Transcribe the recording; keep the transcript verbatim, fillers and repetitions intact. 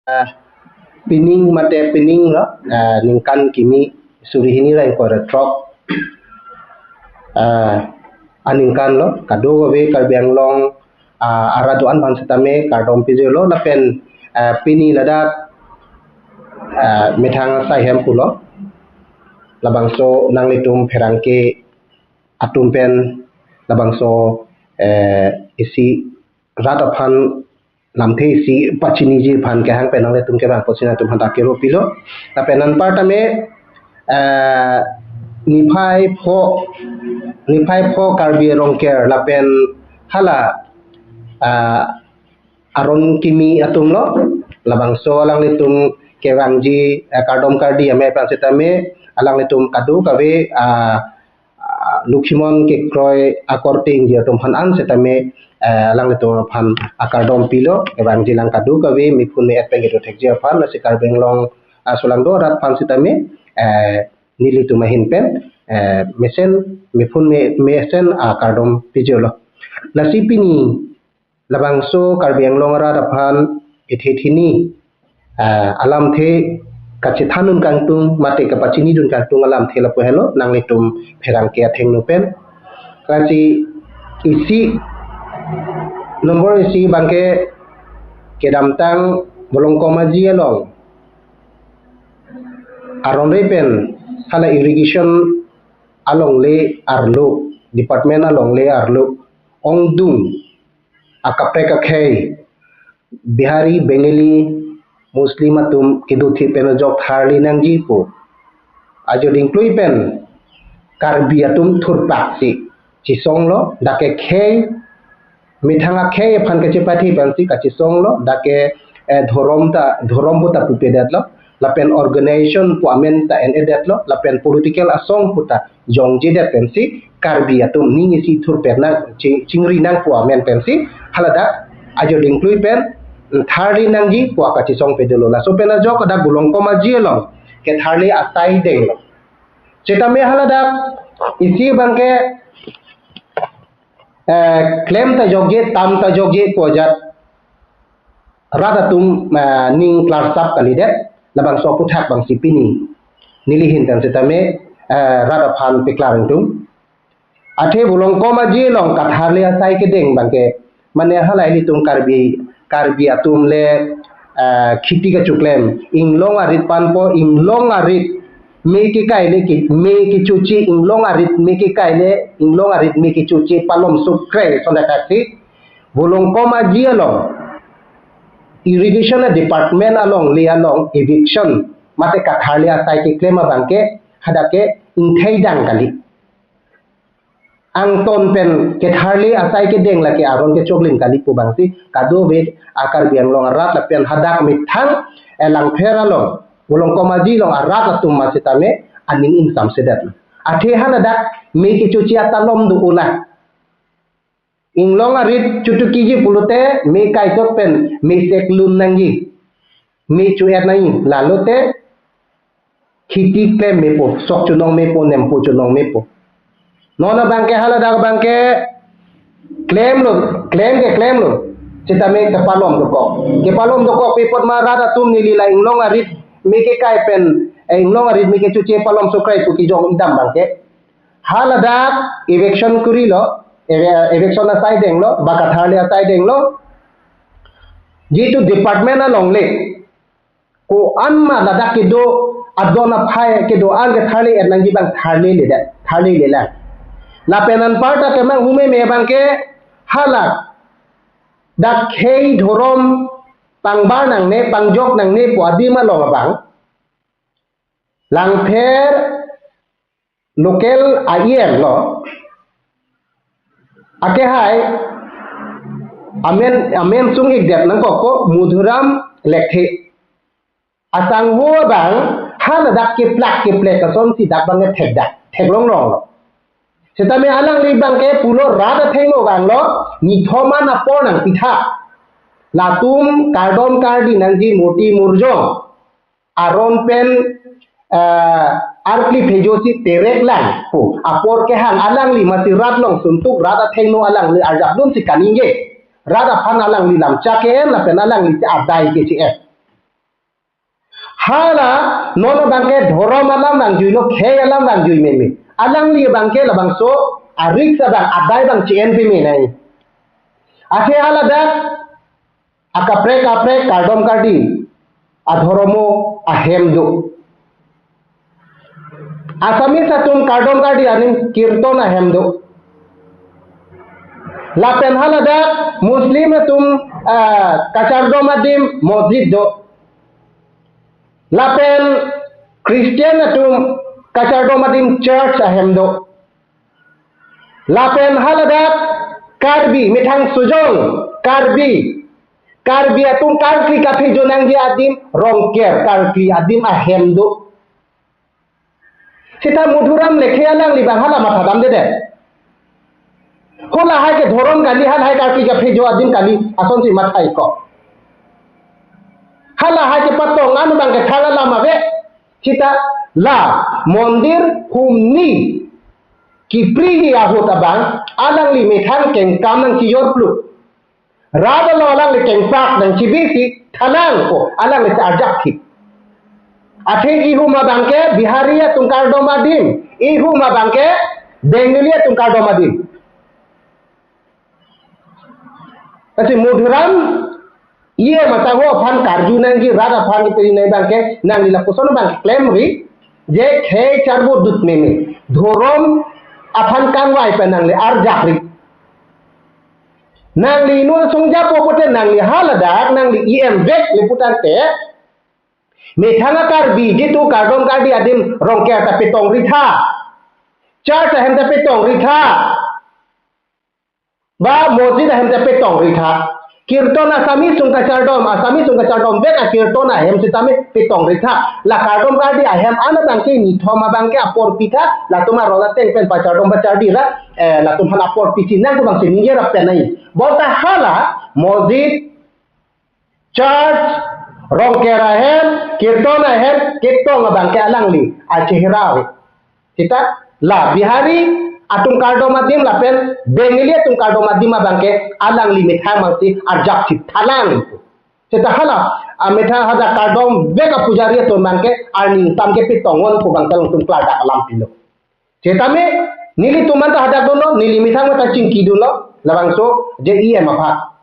Ah, pining mate pining lo, ah, ningkan kimi suri hini ra ingkoi ra throk, ah, aningkan lo, kadokave Karbi Anglong, ah, arat do-an aphan sitame kardom pajirlo, lapen, ah, pini ladak, ah, methang asai hem pulo, labangso nanglitum pherangke atum pen, labangso, eh, isi rat aphan lamthe isi pachiniji aphan kehang pen nanglitum kevang apotsi nangtum hadak kero pilo. Lapen anparta me, eh, niphai pho, niphai pho Karbi Rongker lapen hala, eh, aron kimi atum lo, labangso alanglitum kevangji, eh, kardom kardi amei aphan sitame alanglitum kadokave, ah, ah, Lokhimon kekroi akorte ingji atum aphan an sitame, eh, alanglitum aphan akardom pilo, kevangji lang kadokave, mephun me-et pen kedo thekji aphan, lasi Karbi Anglong, ah, solangdo arat aphan sitame, eh, nelitum ahin pen, eh, mesen, mephun me-, mesen akardom pajirlo. Lasi pini, labangso Karbi Anglong arat aphan ithe thini, ah, alamthe kachethandun kangtung, mate kapachinidun kangtung alamthe lapu helo, nanglitum pherangke athengno pen. Lasi isi, nombor isi abangke kedamtang Volongkom Aji along aron re pen hala irrigation alongle arlo, department alongle arlo, ongdung akaprek akhei, Bihari, Bengali, Muslim atum kedo thip pen ajok tharli nangji pu ajo dingklui pen Karbi atum thurpak si chesonglo, dak ke khei, methang akhei aphan kachepathi pensi kachesonglo, dak ke, eh, dhorom ta, dhorom pu ta pupedetlo, lapen organization pu amen ta en-edetlo, lapen political asong pu ta jongjedet pensi Karbi atum ning isi thurpet nang, chi-, chingri nang pu amen pensi haladak ajo dingklui pen tharli nangji pu akachesong pedetlo. Laso pen ajok dak Volongkom Aji along ketharli asai denglo. Sitame haladak isi abangke, eh, klem ta jokje, tam ta jokje pu ajat rat atum, eh, ning klarsap kalidet, labangso aphuthak abangsi pini neli ahin pen sitame, eh, rat aphan paklar ingtung. Athe Volongkom Aji along ketharli asai kedeng abangke, mane hala ilitum Karbi, Karbi atum le, eh, kheti kachoklem, inglong arit panpo, inglong arit me kekai le ke, me kechoche, inglong arit me kekai le, inglong arit me kechoche palom sukre sonda kaksi. Volongkom Aji along irrigation department alongle along eviction mate ketharli asai keklem abangke hadak ke ingthei dang kali. Angton pen ketharli asai kedeng lake aron kechoklim kali pu abangsi kadokave a-Karbi Anglong arat lapen hadak methang, eh, Langpher along, Volongkom Aji along arat atum ma sitame aning ingsamsedet. Athe haladak me kechoche atalom do-o na. Inglong arit chotukiji pulote me kaitot pen me seklun nangji. Me cho-et nangji. Lalote kheti klem mepo, sok chonong mepo, nempo chonong mepo. Non abangke haladak abangke klemlo, klem ke klemlo. Sitame kepalom dokok. Kepalom dokok pi apot ma rat atum neli la inglong arit me kekai pen, eh, inglong arit me kechoche palom sukre pu kejong idam abangke. Haladak eviction kurilo, eve-, eviction asai denglo, ba ketharli asai denglo. Jitu department alongle ko-an ma ladak kedo adon aphai kedo-an ketharli-et nangji abang tharlile det, tharlile lang. Lapen anparta kemang hume me abangke haladak khei dhorom pangbar nangne, pangjok nangne pu adim along abang Langpher local I E M lo. Akehai amen, amen sung-ikdet nangkokpo Madhuram Lekthe. Asangho abang haladak keplak keplek asonsi dak abangke thekdak, theklong longlo. Sitame alangli abangke pulo rat athengno abanglo, nithom an apor nangpitha. Latum kardom kardi nangji murti murjong aron pen, eh, arkli phejosi terek lang pu apor kehang alangli masi rat along suntuk rat athengno alangli arjapdunsi kaningje. Rat aphan alangli lamchak ke-en lapen alangli si adai ke che-en. Hala non abangke dhorom alam nangjui lo, khei alam nangjui meme. Alangli abangke labangso a-risk abang adai abang chi-en peme nai. Athe haladak akaprek kaprek kardom kardi adhoromo ahem do. Assamese atum kardom kardi adim kirton ahem do. Lapen haladak Muslim atum, ah, kachardom adim mosjid do. Lapen Christian atum kachardom adim church ahem do. Lapen haladak Karbi methang sujong Karbi, Karbi atum karkli kaphejo nangji adim Rongker karkli adim ahem do. Seta Madhuram Lekthe alangli abang hala mathadamde det. Halahai ke dhorom kali, halahai karkli kaphejo adim kali, asonsi mathai ko. Halahai ke patong anu abangke thang alam ave. Seta la mondir humni kiprihi ahut abang alangli methang kengkam nangchijor plu. Rat along alangli kengpak nangchibisi thalang ko alangli si arjap thip. Athe ihum abangke Bihari atum kardom adim, ihum abangke Bengali atum kardom adim. Lasi Madhuram E M asaho aphan karju nangji, rat aphan kipiri nangji abangke nangli lapuson abang klemri, je khei charbo dut meme. Dhorom aphan kangvai pen nangli arjapri. Nangli inut sungjapo pute nangli haladak nangli E M vekle putangte, methang a-Karbi jitu kardom kardi adim Rongker ta petongri tha. Church ahem ta petongri tha. Ba mosjid ahem ta petongri tha. Kirton Assamese atum kachardom, Assamese atum kachardom vek akirton ahem sitame petongri tha. La kardom kardi ahem an abangke nithom abangke apor pitha, latum aron ateng pen pachardom pachardi ra, eh, latum aphan apor pisi nang ko abangsi ningje ra pen nai. Bonta hala mosjid, church, Rongker ahem, kirton ahem, ketong abangke alangli achehra ave. Seta la Bihari atum kardom adim lapen Bengali atum kardom adim abangke alangli methang abangsi arjap thip thalang. Seta hala amethang hadak kardom vek apujari atum abangke arni tam ke petong on ko abang talong tum klardak alam pilo. Setame nelitum anta hadak dunlo, neli methang mata chingki dunlo, labangso je E M aphan.